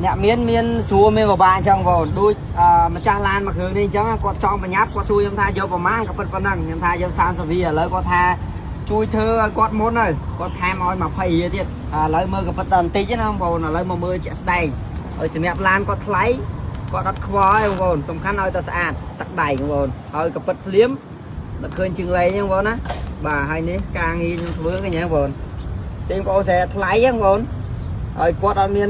អ្នកមានមានស្រួលមានពិបាកអញ្ចឹងបងដូចអឺម្ចាស់ឡានមួយគ្រឿងនេះអញ្ចឹងគាត់ចង់ប្រញាប់គាត់សួរខ្ញុំថាយកប្រមាណក៏ពិតប៉ុណ្ណឹងខ្ញុំថាយក30រៀលឥឡូវគាត់ថាជួយធ្វើឲ្យគាត់មុនហើយគាត់ថែមឲ្យ20រៀលទៀតឥឡូវមើលក៏ពិតតែបន្តិចណាបងប្អូនឥឡូវមកមើលជាក់ស្ដែងហើយសម្រាប់ឡានគាត់ថ្លៃគាត់អត់ខ្វល់ទេបងប្អូនសំខាន់ឲ្យតែស្អាតទឹកដៃបងប្អូនហើយក៏ពិតភ្លាមដល់ឃើញជាងលេងហ្នឹងបងប្អូនណាបាទហើយនេះការងារខ្ញុំធ្វើកញ្ញាបងប្អូនទេបងប្អូនស្រែថ្លៃហ្នឹងបងប្អូនហើយគាត់អត់មាន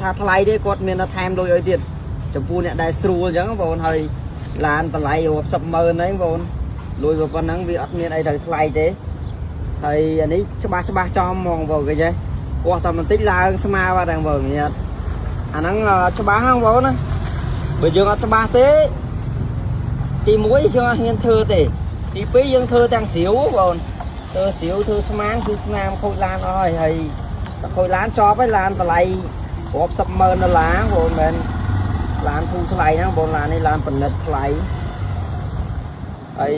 ថាថ្លៃទេគាត់មានតែថែមលុយឲ្យទៀតចំពោះអ្នកដែលស្រួលអញ្ចឹងបងប្អូនហើយឡានតម្លៃរាប់សិបម៉ឺនហ្នឹងបងប្អូនលុយប៉ុណ្ណឹងវាអត់មានអីត្រូវថ្លៃទេហើយអានេះច្បាស់ច្បាស់ចំហ្មងបងគេចេះគាត់តែបន្តិចឡើងស្មើបាត់ហ្នឹងបងប្អូនញ៉ាត់អាហ្នឹងច្បាស់ហ្នឹងបងប្អូនណាបើយើងអត់ច្បាស់ទេទី1យើងអត់ហ៊ានធ្វើទេទី2យើងធ្វើទាំងស្រាវបងប្អូនធ្វើស្រាវធ្វើស្មានគឺស្នាមខូចឡានអស់ហើយហើយតែខូចឡានចប់ហើយឡានតម្លៃ រាប់សិបម៉ឺនដុល្លារបងមិនមែនឡានធូរថ្លៃហ្នឹងបងឡាននេះឡានផលិតថ្លៃហើយ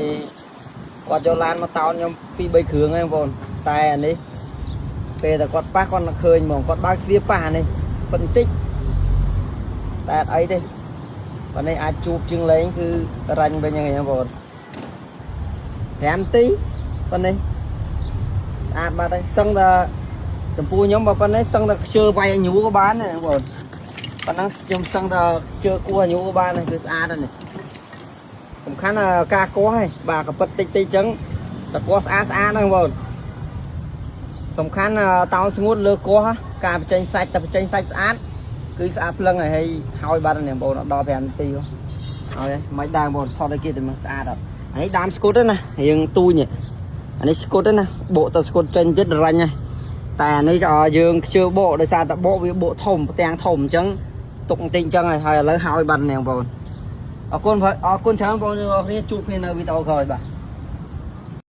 គាត់យកឡានមកតោនខ្ញុំពីរបីគ្រឿងហ្នឹងបងតែអានេះពេលតែគាត់ប៉ះគាត់នឹងឃើញហ្មងគាត់បើកទ្វារប៉ះអានេះបន្តិចតែអត់អីទេប៉ុន្តែអាចជួបជាងលេងគឺរាញ់វិញហ្នឹងឯងបង5នាទីប៉ុណ្នេះស្អាតបាត់ហើយសឹងតែ ចំពោះខ្ញុំបើប៉ុណ្ណេះសឹងតែខ្ជើវាយឲ្យញូក៏បានដែរបងប្អូនប៉ុណ្ណឹងខ្ញុំសឹងតែខ្ជើគោះឲ្យញូក៏បានដែរគឺស្អាតហ្នឹងនេះសំខាន់ណាការកោះឯងបាទក៏ពិតតិចតិចអញ្ចឹងតែកោះស្អាតស្អាតហ្នឹងបងប្អូនសំខាន់តោនស្ងួតលើកោះការបញ្ចេញសាច់តែបញ្ចេញសាច់ស្អាតគឺស្អាតភ្លឹងហើយហើយបាត់ហ្នឹងបងប្អូនដល់5នាទីហើយមិនដែរបងប្អូនថតឲ្យគេតែមើលស្អាតអត់អានេះដើមស្គុតទេណារៀងទូញអានេះស្គុតទេណាបកទៅស្គុតចេញទៀតរាញ់ហើយ តែអានេះក៏យើងខ្ជិលបកដោយសារតែបកវាបកធំផ្ទាំងធំអញ្ចឹងទុកបន្តិចអញ្ចឹងហើយហើយឥឡូវហើយបាត់នេះបងប្អូនអរគុណអរគុណច្រើនបងប្អូនទាំងអស់គ្នាជួបគ្នានៅវីដេអូក្រោយបាទ។